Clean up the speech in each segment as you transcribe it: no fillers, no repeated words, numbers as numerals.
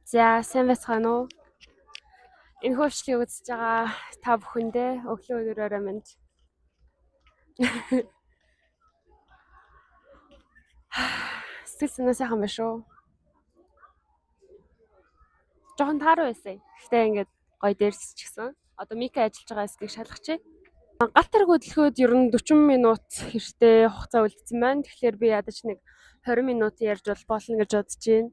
За, сайн байцгаана уу? Энэ хөвчлийг үзэж байгаа та бүхэндээ өглөө өдөр орой минь. Сэтгэл санаа сайхан байна шүү. Жохон тааруу байсан. Гэхдээ ингээд гоё дээрсчихсэн. Одоо Мика ажиллаж байгаа хэсгийг шалгачих. Галт тэрэг хөдөлгөөд ер нь 40 минут хэртэй хугацаа үлдсэн байна. Тэгэхээр би ядаж нэг 20 минут ярьж болно гэж бодож байна.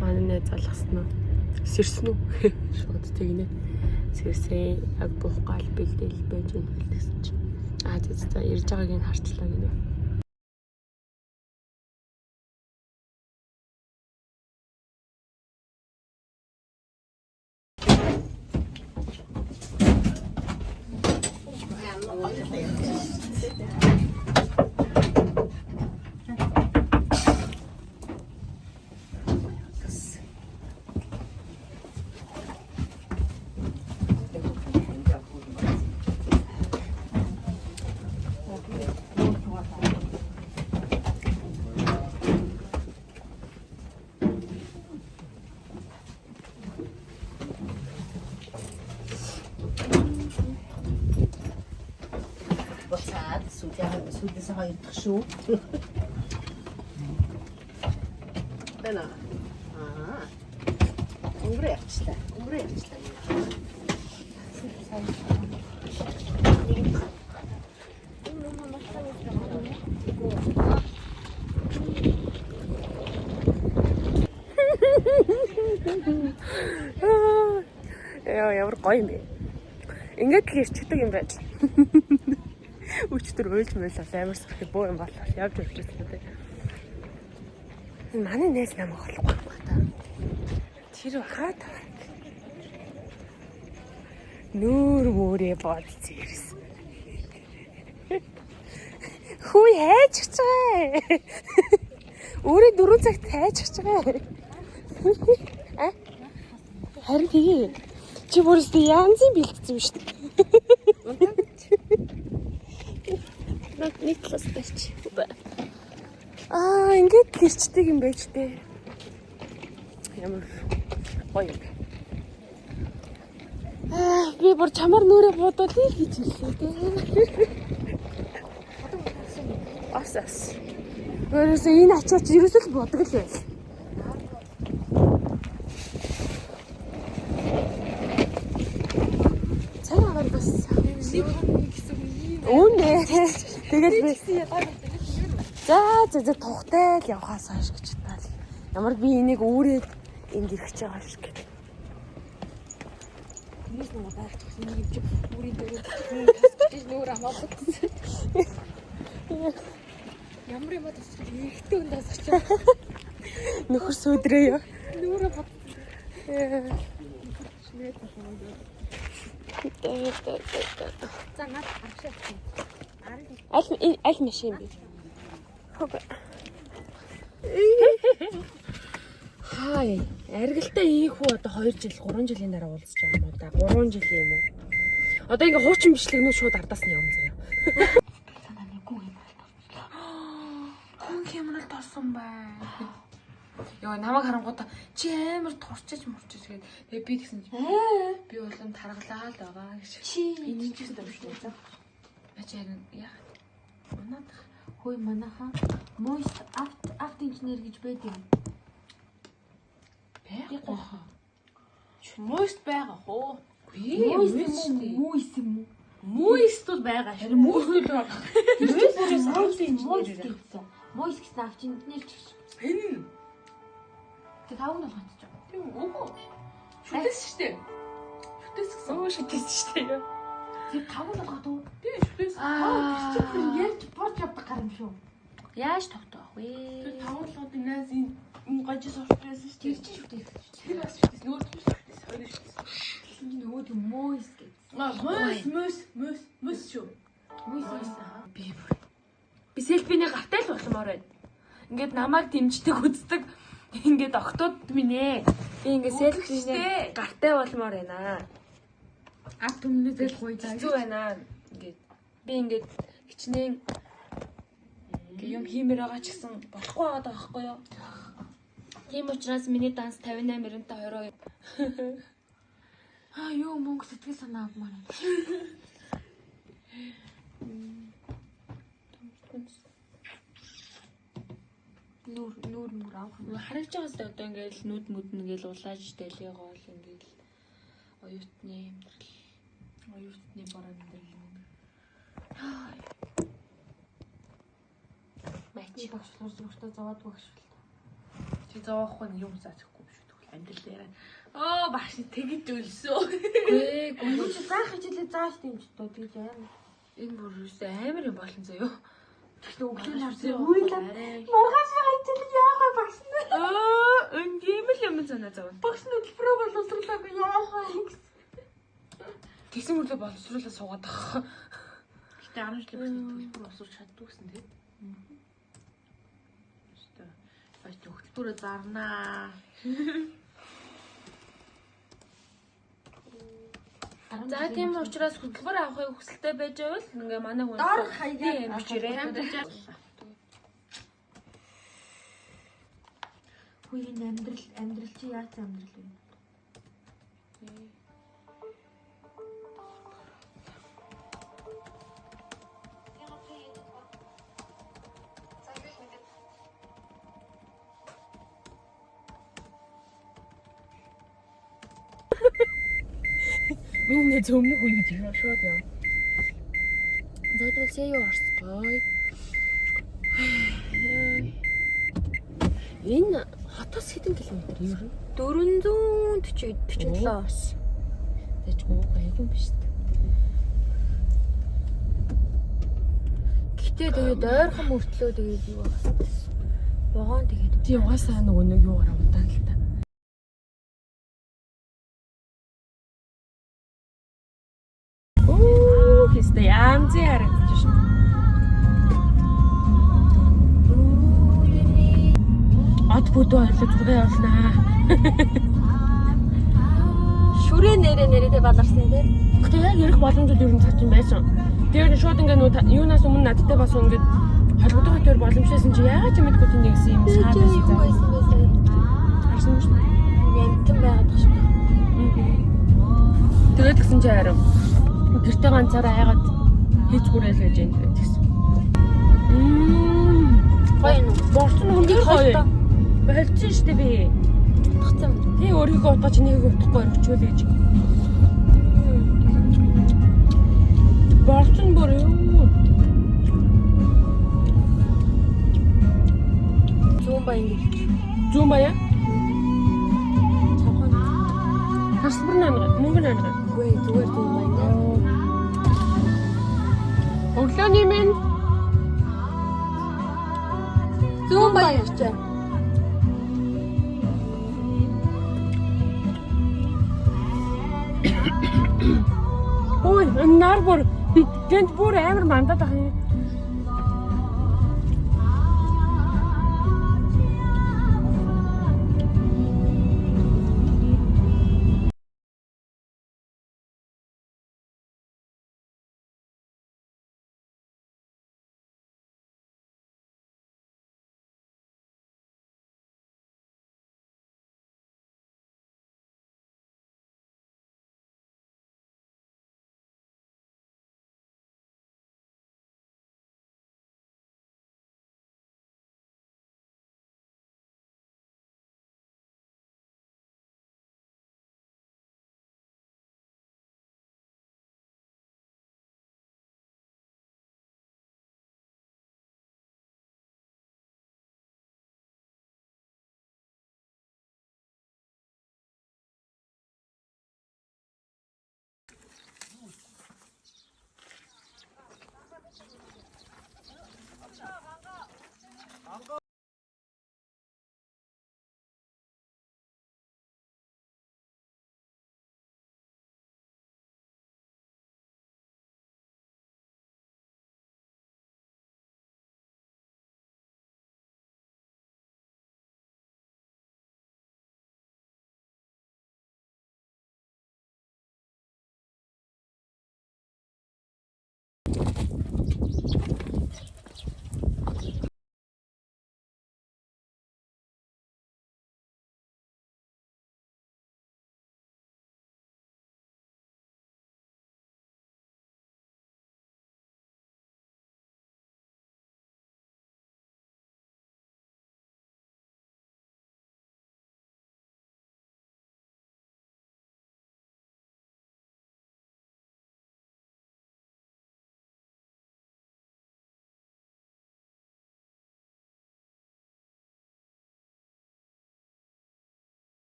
Манай найз залгасан уу? Сэрсэн үү? Шууд тэгнэ. Сэрсэн яг буух гал бэлдээл байж юм гэсэн чинь. Аа зэ зэ ирж байгааг нь харчлаа гинэ. Буцаад сүдээс хоёр дахь шүү. Бэна. Аа. Өнгөрөө явчлаа. Өнгөрөө явчлаа. Яа, ямар гоё юм бэ. Ингээд л ирчихдэг юм байж. Өчтөр уйлж муйл бол амар сүрхий бөө юм болол явж явж байсан гэдэг. Энэ манай найз намайг олохгүй юм байна. Тэр хаа таарк. Нүүр мөрөө бодц ирсэн. Хүй хайж байгаа. Өөрөө 4 цагт хайж байгаа. А? Харин тэгээ. Чи бүр өстө янзын бэлтцсэн юм шүү дээ. Над нэг талаас барьч. Аа, ингээд л ирчдэг юм байж тээ. Ямар гоё юм бэ. Аа, би бүр чамар нүрээ буудуулъя гэж хэллээ дээ. Ас ас. Өөрөөсөө энэ ачаач ерөөсөө л будаг л байл. Цаг агаар бас Үүнэ. Тэгэл би За за за тухтай л явхаас хойш гэж таал. Ямар би энийг үүрээд энд ирэх гэж байгаа шиг гэдэг. Хүмүүс нэг байрч нэг юм чи бүрийн дөрөв тасч нүүр амаа бүтсэн. Ямар юм тасч ихтэй хүн тасч. Нөхөр сүдрээ юу. Нүүрээ бод. За наад авшаа. Аль аль машин бэ? Хөөе. Хай, аргалтай ийхүү одоо 2 жил, 3 жилийн дараа уулзж байгаа юм уу да? 3 жил юм уу? Одоо ингээ хуучин бичлэг нүү шууд ардаас нь явна заяа. Хүн хямрал тосон бай. Йоо намайг харангуйта чи амар турчиж мурчиж гээд тэгээ би тэгсэн чи би улам таргалаа л байгаа гэж. Чи энэ ч гэсэн шүү дээ. Чи харин яагаад? Унаад Хөөе манайхан moist aft engineer гэж байдаг юм. байхгүй хаа. Moist байгаа хөө. Moist юм уу? Moist юм уу? Moist бол байгаа шүү. Харин moist л байгаа. Moist Moist moist гэсэн. Moist гэсэн авч инженер ч гэсэн. Энэ. Тэг тавг нь болгочих. Тийм үгүй. Шүтэс шүү дээ. Шүтэс гэсэн. Өө шүтэс шүү дээ. Тэр тавг нь болгоод уу? Тийм шүтэс. Аа тэр ярьж бурж явдаг гар юм шүү. Яаж тогтоох вэ? Тэр тавуулгад найз энэ гажис орж байсан шүү Тэр дээ. чинь шүтэс. Тэр бас шүтэс нөгөө нь шүтэс хоёр шүтэс. Тэгсэн чинь нөгөө тийм moist гэсэн. Аа moist moist moist moist шүү. Moist. Би бүр. Би селфиний гартай л болмоор байна. Ингээд намайг дэмждэг үздэг. Ингээд октод минь ээ. Би ингээд селфиний гартай болмоор байна. Ард түмнээс л гуйдаа. Хэцүү байна. Ингээд би ингээд хичнээн ингээд юм хиймээр байгаа ч гэсэн болохгүй байгаа байхгүй юу? Тийм учраас миний данс 58 92. Аа юу мөнгө сэтгэл санаа авмаар байна. Нүүр нүүр нүр авах юм. Харагч байгаас одоо ингээд л нүд мүд ингээл улааж дэлгээгоол ингээл оюутны амьдрал оюутны бор амьдрал юм. Мач. Би багш болохоор зүгтээ зовоод багш л. Чи зовоохгүй нэг юм заахгүй юм шүү. Тэгвэл амьдрал дээр. Оо багш тэгж өлсөө. Гүй гүй Юу чи заах хичээлээ зааш дэмждэг тэгж аим. энэ бүр юусе амар юм болон заяо. Тэгсэн өглөө нарсан. Үйл маргааш хичээлээ яах вэ багш нь? Аа энэ тийм л юм санаа зовно. Багш нь төлбөрөө боловсруулаагүй яах вэ гэсэн. Тэгсэн мөрлөө боловсруулаа суугаад байгаа. Гэтэ 10 жилийн багш төлбөр босууч чаддгүй гэсэн тийм. Өстө. Багш хөтөлбөрөө зарнаа. За тийм учраас хөтөлбөр авахыг хүсэлтэй байж байвал ингээ манай хүн Доор хаягаар тийм бичээрэй. Хүү энэ амьдрал амьдрал чи яаж амьдрал вэ? Миний нэ зөмнөх үе гэж шууд яа. За тэгвэл сая юу орсгой. Энэ хотоос хэдэн километр ер нь? 440 47. Тэжгүй гайгүй юм биш үү? Гэтэ тэгээд ойрхон мөртлөө тэгээд юу байх вэ? Вагон тэгээд Тийм угаасаа нөгөө нэг юугаар удаан л та. Оо, хэвээ янзын харагдаж шин. Од бүдүү ойлоо зүргээ явуулнаа. шүрээ нэрэ нэрээ баларсан тий. Гэтэ яг ярих боломж бол ер нь цаа чинь байсан. Тэр нь шууд ингээ нүү юунаас өмнө надтай бас ингээд холбогдох хөтөр боломжтойсэн чи яагаад ч юм мэдгүй тэнд нэгсэн юм саа байсан. Юу байсан бэ сая? Харсан юм шин. Янтан байгаад байх шиг. Тэгээд гисэн чи харин гэртээ ганцаараа айгаад хийж гүрээл гэж юм тэгсэн. Мм. Гоё юм уу? Борсон үнээр гоё. Болцсон штэ би. Утгацсан. Тий өөрийгөө утгаа чи нэгийг утахгүй өргөчөөл гэж. Борсон бүр юу? Зүүн баян гэж. Зүүн баяа. Цавхан. Тасалбар наанга, мөнгө наанга. Үгүй ээ, зүгээр зүүн баян. Өглөөний минь Зүүн баян гэж. Ой, энэ нар бүр тэнд бүр амар мандаад байгаа юм.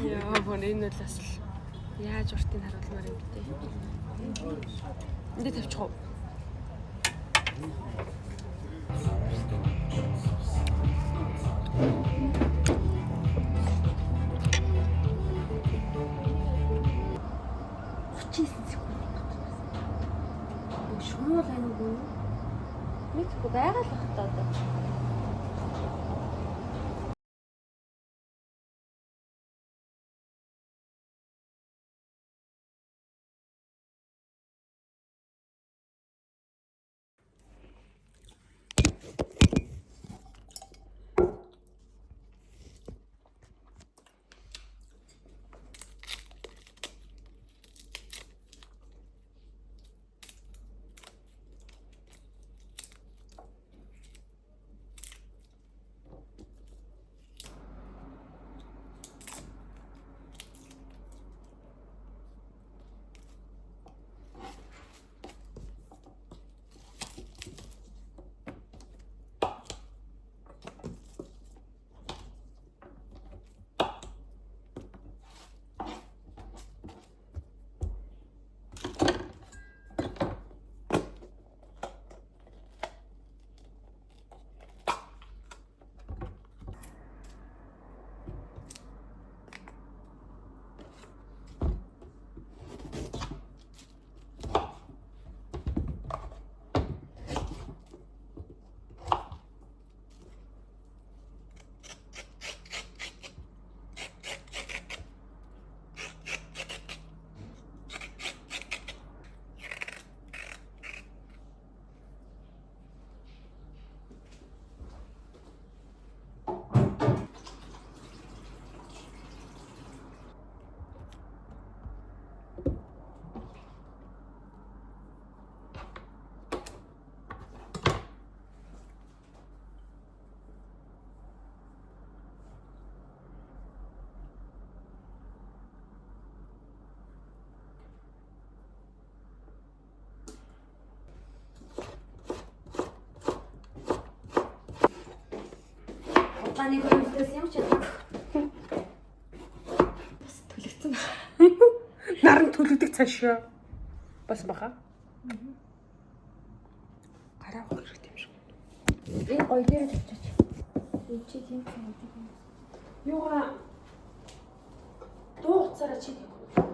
Яа, бүр энэ бол бас л яаж уртыг харуулмаар юм бэ? Энд тавьчих уу? Шуумал байна уу? Мэдгүй байгаа л бах та одоо. Удааны хөлдөөс юм ч яадаг. Бас төлөгцөн байна. Наран төлөгдөг цаашаа. Бас баха. Гараа авах хэрэгтэй юм шиг. Энэ гоё дээр тавьчих. Энд чи тийм юм. Юугаа дуу хуцаараа чи тавих.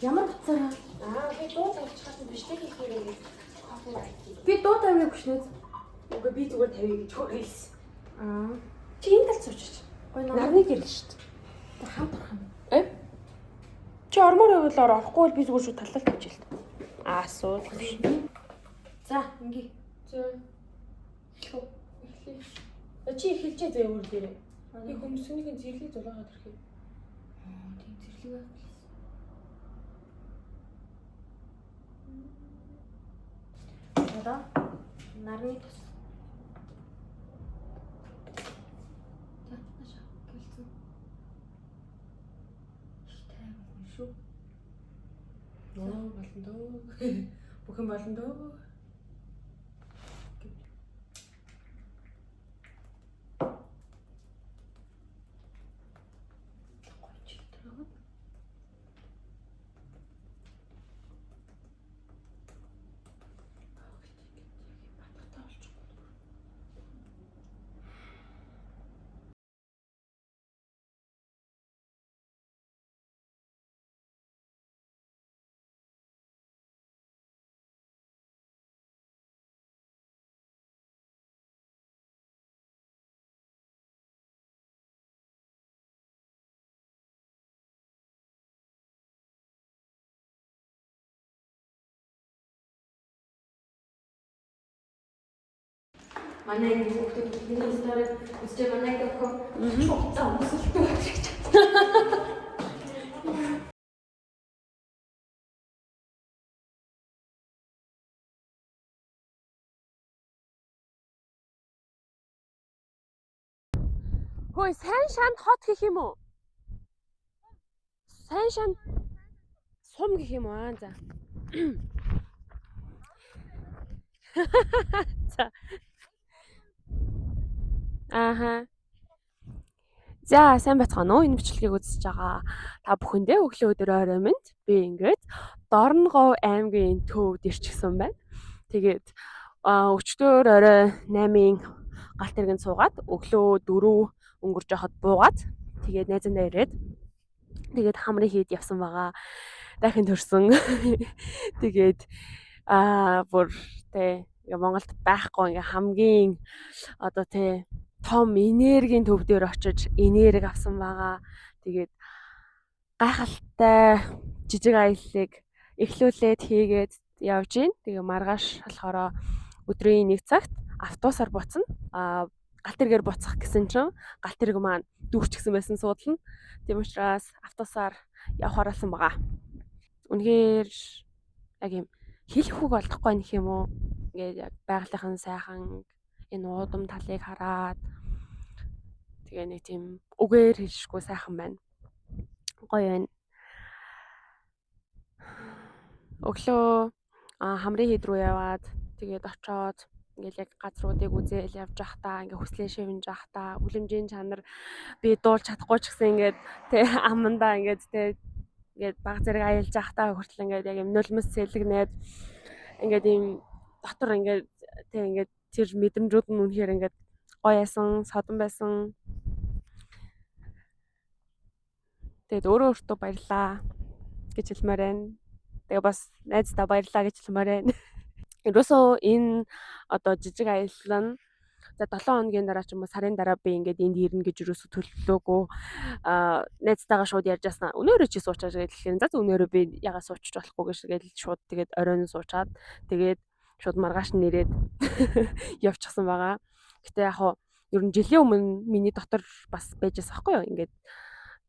Ямар утсаараа? Аа, би дуу тавьчихаас нь бичлэг хийхээр ингэ кофе авчих. Би дуу тавиаг хөшнөөс. Үгүй би зүгээр тавья гэж өөр хэлсэн. Аа. Чи энэ талд суучих. Гоё Нарны гэрэл шүү дээ. Хамт орох юм. Э? Чи ормоор байвал ор, орохгүй бол би зүгээр шүү талал тавьж л. Аа, асуудал. За, ингээ. За. Эхлэх үү? Эхлэе. Чи эхэлжээ зөө өөр дээрээ. Би хүмүүсийн зэрлэг зулаагаад ирэх юм. Аа, тийм зэрлэг байх. Одоо нарны тус. За, наашаа гэлцэн. Их тайван шүү. Нөө болно дөө. Бүх юм болно дөө. Гоё ч тэр. Батгатай болчихгүй. Манай энэ хүүхдүүд миний сториг үзэж манай гэх хугацаа өмсөлтөө гэж. Хөөе, сайн шанд хот гэх юм уу? Сайн шанд сум гэх юм уу? Аа за. За. Ааха. За, сайн байцгаана уу? Энэ бичлэгийг үзэж байгаа та бүхэндээ өглөө өдөр орой минь. Би ингээд Дорногов аймгийн төвд ирчихсэн байна. Тэгээд өчигдөр орой 8-ын галт тэргэнд суугаад өглөө 4 өнгөрч байхад буугаад тэгээд найзандаа ирээд тэгээд хамрын хийд явсан байгаа. Дахин төрсөн. Тэгээд бүр тэ ингээ Монголд байхгүй ингээ хамгийн одоо тэ том энергийн төв дээр очиж энерги авсан байгаа. Тэгээд гайхалтай жижиг аяллыг эхлүүлээд хийгээд явж гин. Тэгээ маргааш болохоор өдрийн 1 цагт автобусаар буцна. Галт тэргээр буцах гэсэн чинь галт тэрэг маань дүүрчихсэн байсан суудлаа. Тийм учраас автобусаар явахаар болсон байгаа. Үнэхээр яг юм хэлэх үг олдохгүй нөх юм уу? Ингээд яг байгалийнхын сайхан энэ уудам талыг хараад тэгээ нэг тийм үгээр хэлшгүй сайхан байна. Гоё байна. Өглөө хамрын хэд рүү яваад тэгээд очоод ингээл яг газруудыг үзээл явж байхдаа ингээ хүслээ шивнж байхдаа үлэмжийн чанар би дуулж чадахгүй ч гэсэн ингээд тэ амандаа ингээд тэ ингээд баг зэрэг аялж байхдаа хүртэл ингээд яг юм нулимс сэлгэнээд ингээд ийм дотор ингээд тэ ингээд тэр мэдрэмжүүд нь үнэхээр ингээд гоё байсан, содон байсан. Тэгээд өөрөө өөртөө баярлаа гэж хэлмээр байна. Тэгээ бас найздаа баярлаа гэж хэлмээр байна. Ерөөсөө энэ одоо жижиг аялал нь за 7 хоногийн дараа ч юм уу сарын дараа би ингээд энд ирнэ гэж ерөөсөө төлөвлөөгүй. Найзтайгаа шууд ярьж яснаа. Өнөөрөө чи суучаа гэж хэлэхээр за өнөөрөө би ягаа суучч болохгүй гэж тэгэл шууд тэгээд оройн суучаад тэгээд шууд маргааш нэрээд явчихсан байгаа. Гэтэ яг хуу ер нь жилийн өмнө миний дотор бас байжсэн байхгүй юу? Ингээд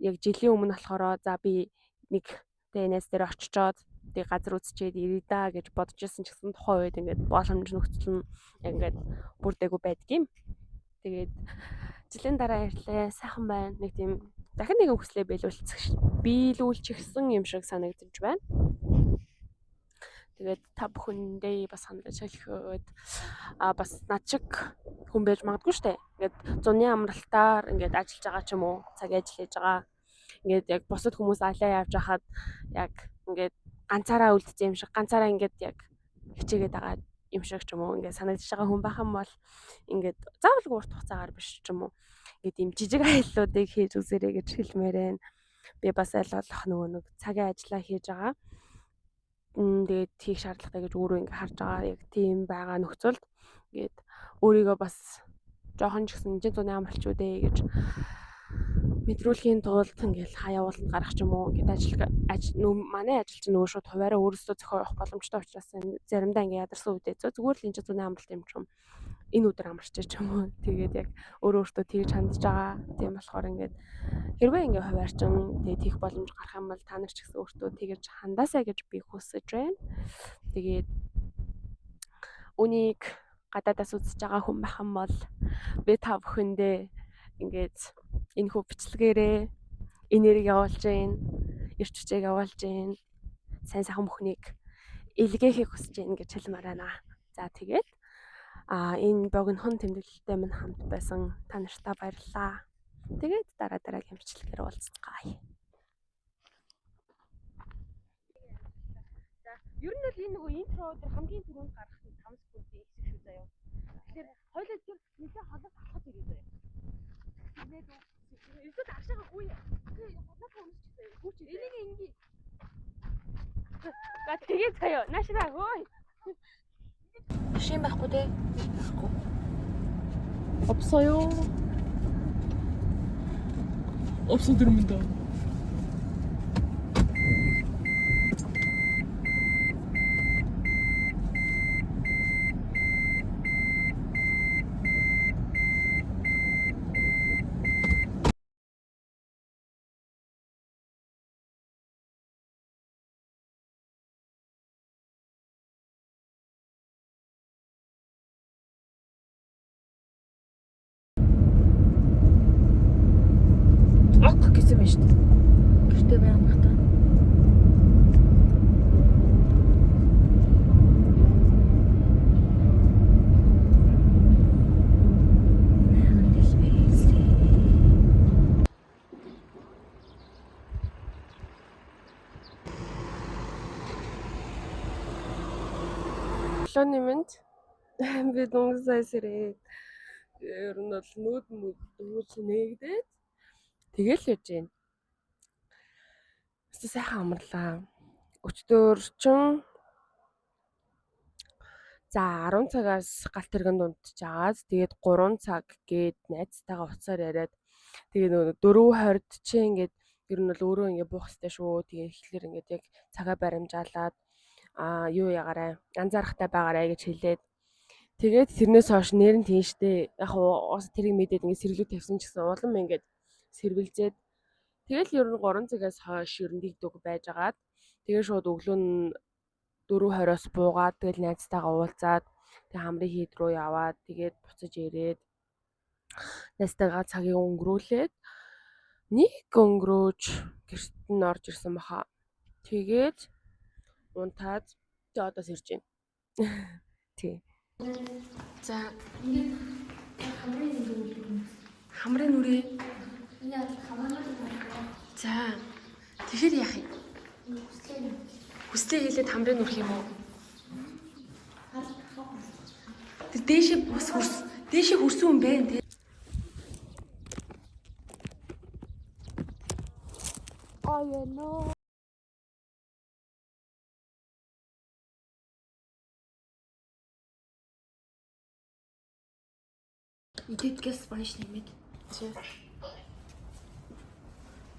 яг жилийн өмнө болохоор за би нэг тэ найз дээр очичоод тэг газар үзчихэд ирээ да гэж бодож исэн ч гэсэн тухайн үед ингээд боломж нөхцөл нь яг ингээд бүрдээгүй байдгийм. Тэгээд жилийн дараа ирлээ. Сайхан байна. Нэг тийм дахин нэгэн хүслээ биелүүлчихсэн юм шиг санагдаж байна. Тэгээд та бүхэндээ бас санал хэлэхэд бас над шиг хүн байж магадгүй штэ. Ингээд зуны амралтаар ингээд ажиллаж байгаа ч юм уу, цагийн ажил хийж байгаа. Ингээд яг бусад хүмүүс алиа явж байхад яг ингээд ганцаараа үлдсэн юм шиг, ганцаараа ингээд яг хичээгээд байгаа юм шиг ч юм уу ингээд санагдаж байгаа хүн байх юм бол ингээд заавал урт хугацаагаар биш ч юм уу. Ингээд ийм жижиг аяллуудыг хийж үзээрэй гэж хэлмээр байна. Би бас аль болох нөгөө нэг цагийн ажиллаа хийж байгаа. Тэгээд хийх шаардлагатай гэж өөрөө ингээ харж байгаа. Яг тийм байгаа нөхцөлд ингээд өөрийгөө бас жоохон ч гэсэн энэ зуны амралч үү гэж мэдрүүлэхийн тулд ингээл хаяа ууланд гарах ч юм уу ингээд ажил манай ажил чинь нөгөө шууд хуваараа өөрөөсөө зохио явах боломжтой учраас заримдаа ингээ ядарсан үедээ зүгээр л энэ зуны амралт юм ч юм энэ өдөр амарч ч юм уу тэгээд яг өөрөө өөртөө тэгж хандж байгаа. Тийм болохоор ингээд хэрвээ ингээ хуваарчин тэгээд хийх боломж гарах юм бол та нар ч гэсэн өөртөө тэгж хандаасай гэж би хүсэж байна. Тэгээд үнийг гадаадаас үзэж байгаа хүн байх юм бол би та бүхэндээ ингээд энэ хүү бичлэгээрээ энерги явуулж гин, эрч хүчийг явуулж гин, сайн сайхан бүхнийг илгээхийг хүсэж гин гэж хэлмээр байна. За тэгээд энэ богинохон тэмдэглэлтэй минь хамт байсан та нартай баярлалаа. Тэгээд дараа дараагийн бичлэгээр уулзцгаая. За ер нь бол энэ нөгөө интро дээр хамгийн түрүүнд гарах 5 секундын хэсэг шүү заяа. Тэгэхээр хоёулаа тэр нэлээ холоос алхаж ирээ заяа. Тэгээд эсвэл аршаага хүү. Холоос өмсч заяа. Хүүч. Энийг ингээ. За тэгээ заяа. Наашраа хөөе. Шин байхгүй те. 없어요. 없어 들으면 Ок гэсэн юм шүү дээ. Гэртээ байх юм та. Өглөөний мэнд. Би дөнгөж сая сэрээд ер нь бол нүүд мүд дөнгөж нээгдээд тэгэл явж гин. Өстө сайхан амарлаа. Өчтөр чин за 10 цагаас галт тэргэнд унтжгаад тэгээд 3 цаг гээд найзтайгаа уцаар яриад тэгээ нөгөө 4:20-д чи ингээд ер нь бол өөрөө ингээд буух хэрэгтэй шүү. Тэгээ эхлэр ингээд яг цагаа баримжаалаад аа юу ягаарай анзаарахтай байгаарай гэж хэлээд тэгээд тэрнээс хойш нэр нь тийм штэ. Яг уус тэрийг мэдээд ингээд сэргэлүү тавьсан ч гэсэн улам ингээд сэргэлзээд тэгэл ер нь 3 цагаас хойш ер нь диг дүг байжгаад тэгээ шууд өглөө нь 4:20-оос буугаад тэгэл найзтайгаа уулзаад тэг хамрын хийд рүү яваад тэгээд буцаж ирээд найзтайгаа цагийг өнгөрүүлээд нэг өнгөрөөж гэрт нь орж ирсэн баха. Тэгээд унтаад тэг одоо сэрж байна. Тий. За хамрын нүрээ. За тэгэхээр яах юм? Хүслээ хэлээд хамрын нүрх юм уу? Тэр дээшээ бас хөрс дээшээ хөрсөн хүн байна те. Идээд гэс баяш нэмээд.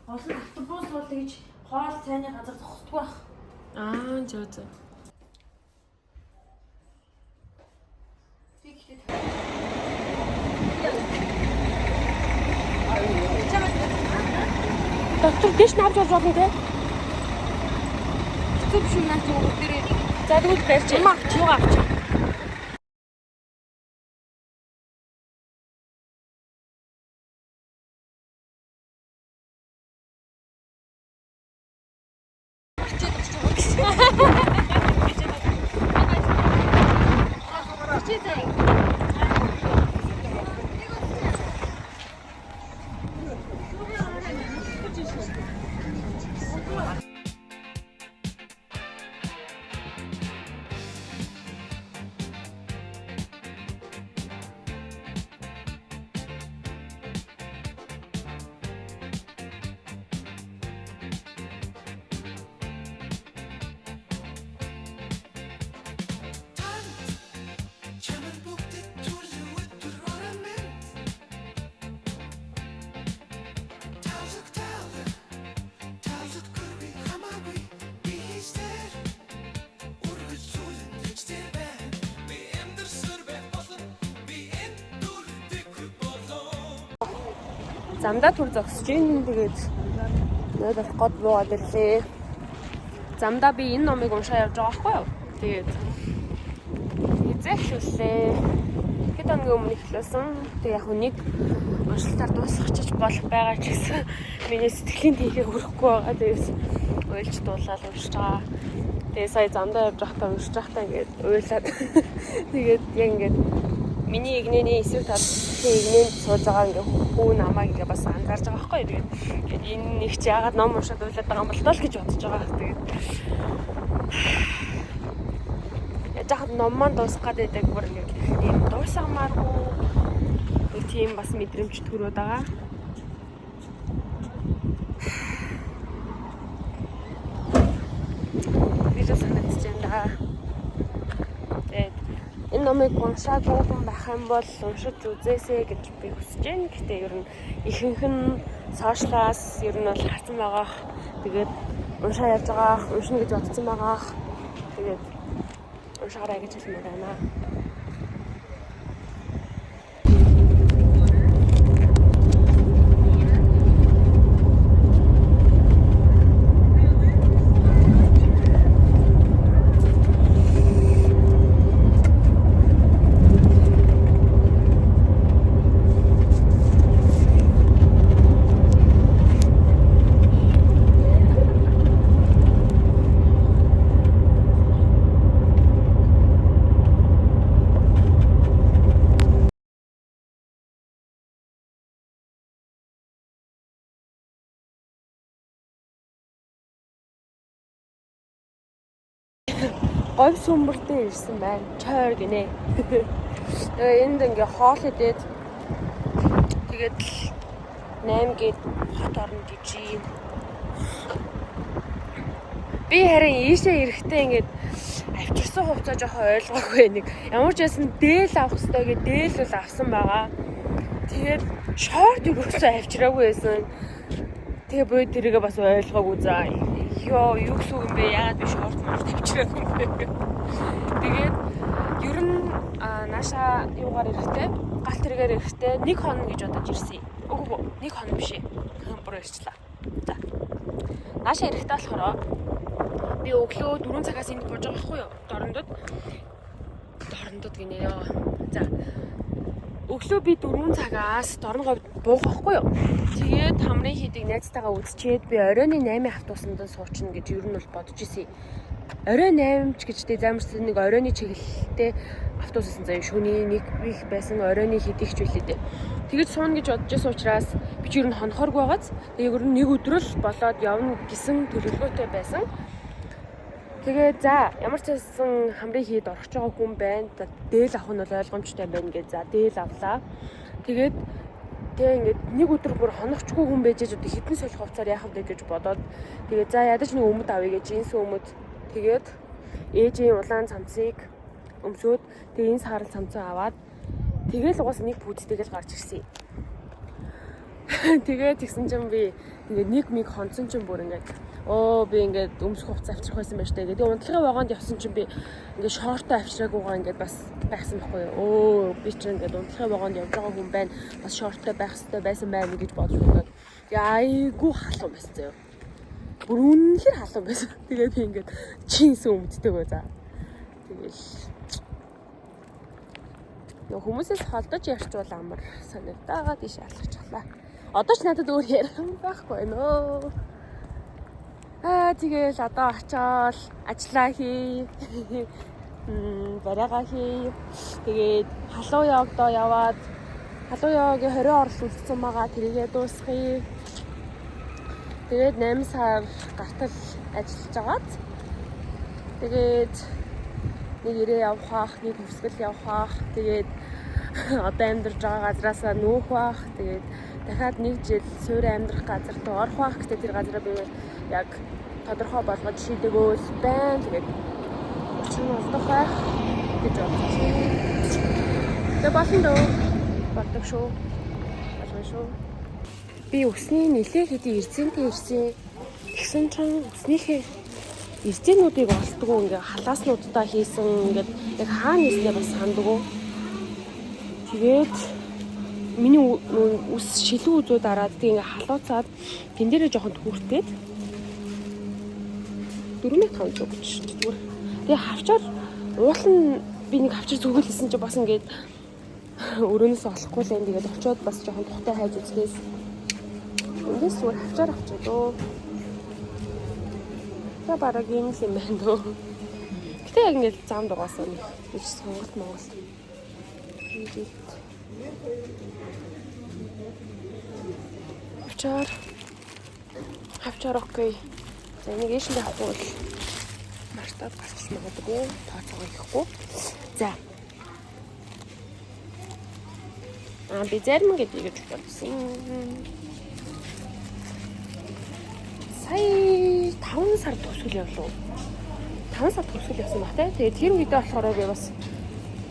Гол нь автобус бол тэгж хоол цайны газар зогсдгүй байх. Аа зөө зөө. Доктор дэш нь авч болж болно те. Хэцүү биш үү наа чи бүгдээрээ. За тэгвэл барьж. Юм авч юугаа авч. Чамар бүгдэд төрсөн өдөр орон минь. Тавлаг тавлаг, тавлагдгүй хамаагүй би хийстэр. Үргэлжлүүлэн тэжтэй байна. Би амьдарсаар байх болон би энэ дүрдэг болон. Замдаа түр зогсож ийн тэгээд нойл год буугаад ирлээ. Замдаа би энэ номыг уншаа явж байгаа байхгүй юу? Тэгээд хизээхлүүллээ. Хэд хоногийн өмнө эхлүүлсэн. Тэгээд яг нэг уншилтаар дуусгачих болох байгаа ч гэсэн миний сэтгэлийн тэнхээ хүрэхгүй байгаа. Тэгээд уйлж дуулаад уншиж байгаа. Тэгээд сая замдаа явж байхдаа уншиж байхдаа ингээд уйлаад тэгээд яг ингээд миний эгнээний эсрэг талын эгнээнд сууж байгаа ингээ хүү намайг ингээ бас анзаарч байгаа байхгүй юу. Тэгээд ингээд энэ нэг чи яагаад ном уншаад уйлаад байгаа юм бол доо л гэж бодож байгаа. Тэгээд яаж хаад ном маань дуусах гээд байдаг бүр ингээ ийм дуусгамааргүй нэг тийм бас мэдрэмж төрөөд байгаа. Тэгж санагдаж байна да. Тэгээд энэ номыг уншаагүй хүн байх юм бол уншиж үзээсэй гэж би хүсэж байна. Гэтэ ер нь ихэнх нь сошиалаас ер нь бол харсан байгаах. Тэгээд уншаа явж байгаах, уншина гэж бодсон байгаах. Тэгээд уншаарай гэж хэлмээр байна. Говь сүмбэр дээр ирсэн байна. Чойр гинэ. Тэгээ энд ингээ хоол идээд тэгээд л 8 гээд хот орно гэж юм. Би харин ийшээ ирэхдээ ингээд авчирсан хувцас жоохон ойлгоогүй нэг. Ямар ч байсан дээл авах хэрэгтэй гэж дээл бол авсан байгаа. Тэгээд шорт юусоо авчираагүй байсан. Тэгээ буюу тэрийгээ бас ойлгоогүй за. Йоо, юу гэсэн үг юм бэ? Яагаад би шорт морт авчираагүй юм бэ? Тэгээд ер нь нааша юугаар ирэхтэй галт тэргээр ирэхтэй нэг хоног гэж бодож ирсэн. Үгүй нэг хоног биш ээ. Бүр ирчлээ. За. Нааша ирэхтэй болохоор би өглөө 4 цагаас энд бууж байгаа байхгүй юу? Дорондод. Дорондод гинэ ёо. За. Өглөө би 4 цагаас дорн говьд буух байхгүй юу? Тэгээд хамрын хийдэг найзтайгаа үзчихэд би оройн 8-ын автобусанд суучна гэж ер нь бол бодож исэн. Оройн 8 ч гэж тэ замарсан нэг оройн чиглэлтэй автобус исэн заяа шөнийн нэг их байсан оройн хэдих ч үлээ дээ. Тэгэж сууна гэж бодож исэн учраас би ч ер нь хонохоргүй байгааз тэгээ ер нь нэг өдөр л болоод явна гэсэн төлөвлөгөөтэй байсан. Тэгээ за ямар ч байсан хамрын хийд орох байгаа хүн байна. Дээл авах нь бол ойлгомжтой байна гэж за дээл авлаа. Тэгээд тэгээ ингээд нэг өдөр бүр хонохчгүй хүн байж аж одоо хитэн солих хувцаар яах вэ гэж бодоод тэгээ за ядаж нэг өмд авъя гэж жинс өмд тэгээд ээжийн улаан цамцыг өмсөөд тэгээ энэ саарал цамцаа аваад тэгээл угаасаа нэг пүүдтэйгэл гарч ирсэн. Тэгээ тэгсэн чинь би ингээд нэг миг хонцсон чинь бүр ингээд оо би ингээд өмсөх хувцас авчрах байсан байж таа. Тэгээ унтлагын вагонд явсан чинь би ингээд шортоо авчраагүйгаа ингээд бас байхсан байхгүй юу. Өө би чинь ингээд унтлагын вагонд явж байгаа хүн байна. Бас шорттой байх хэрэгтэй байсан байна гэж бодож бодоод тэгээ айгүй халуун байсан заяа. Бүр үнэхээр халуун байсан. Тэгээ би ингээд чинс өмдтэйгөө за. Тэгээл нөгөө хүмүүсээс холдож ярьчвал амар санагдаагаа тийш алхачлаа. Одоо ч надад өөр ярих юм байхгүй нөө. Аа тэгээл одоо очиод ажиллаа хий. Барайгаа хий. Тэгээд халуун явагдоо яваад халуун яваагийн 20 орол үлдсэн байгаа. Тэрийгээ дуусгая. Тэгээд 8 сар гартал ажиллаж агаад тэгээд нэг ирээ явах бах, нэг хөвсгөл явах бах. Тэгээд одоо амьдарч байгаа газраасаа нүүх бах. Тэгээд дахиад нэг жил суурь амьдрах газар руу орох бах. Гэтэ тэр газараа би яг тодорхой болгож шийдэгөө л байна. Тэгээд учир нь олдох байх гэж бодож байна. Тэгээ болно дөө. Болдог шүү. Болно шүү. Би өсний нэлээ хэдий эрзэнтэй ирсэн. Тэгсэн чинь өснийхээ эрзэнүүдийг олдгоо ингээ халааснуудтай хийсэн ингээд яг хаана хийснээ бас сандгуу. Тэгээд миний үс шилүү үзүү дараад тэг ингээ халууцаад тэн дээрээ жоохон түүртээд 4500 гэж зүгээр. Тэгээ хавчаар уул нь би нэг хавчаар зүгэлсэн чинь бас ингээд өрөөнөөс олохгүй л юм. Тэгээд очиод бас жоохон тухтай хайж үзлээс. Эндээс зүгээр хавчаар авчаа дөө. За бараг юм л юм байна дөө. Гэтэ яг ингээд зам дугаасаа нэг гэж сонголт Монголд. Хавчаар хавчаар окей. За энийг ийш нь авахгүй бол мартаад гарч магадгүй тооцоогоо хийхгүй. За. Аа би зарим гэдэг гэж бодсон. Сая 5 сар төгсгөл явлаа. 5 сар төгсгөл явсан баг те. Тэгээд тэр үедээ болохоор би бас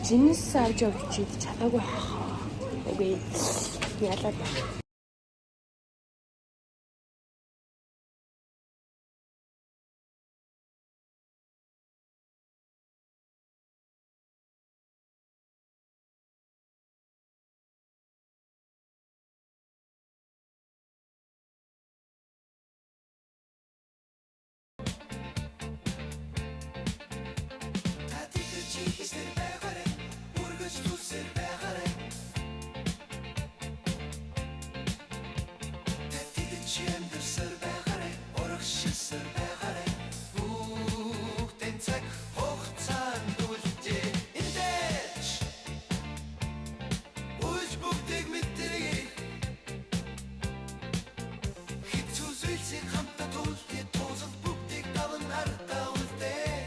жинс авч явж идэж чадаагүй хаа. Үгүй ялаад. Та тэгж чи хийснээр байгаарай. Үргэлж түлсээр байгаарай. Та тэгж чи амьдарсаар байгаарай. Урагшилсаар байгаарай. Бүгдэн цаг хугацаанд үлдээ. Эндээч Үйлж бүгдийг мэдэрье. Хэцүү зүйлсийг хамтдаа туулъя. Тусал бүгдийг даван ардаа үлдээ.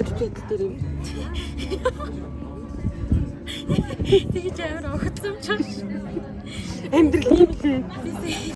Бодит байдал дээр юм. Тэгж амар огцсон ч. Амьдрал ийм лээ.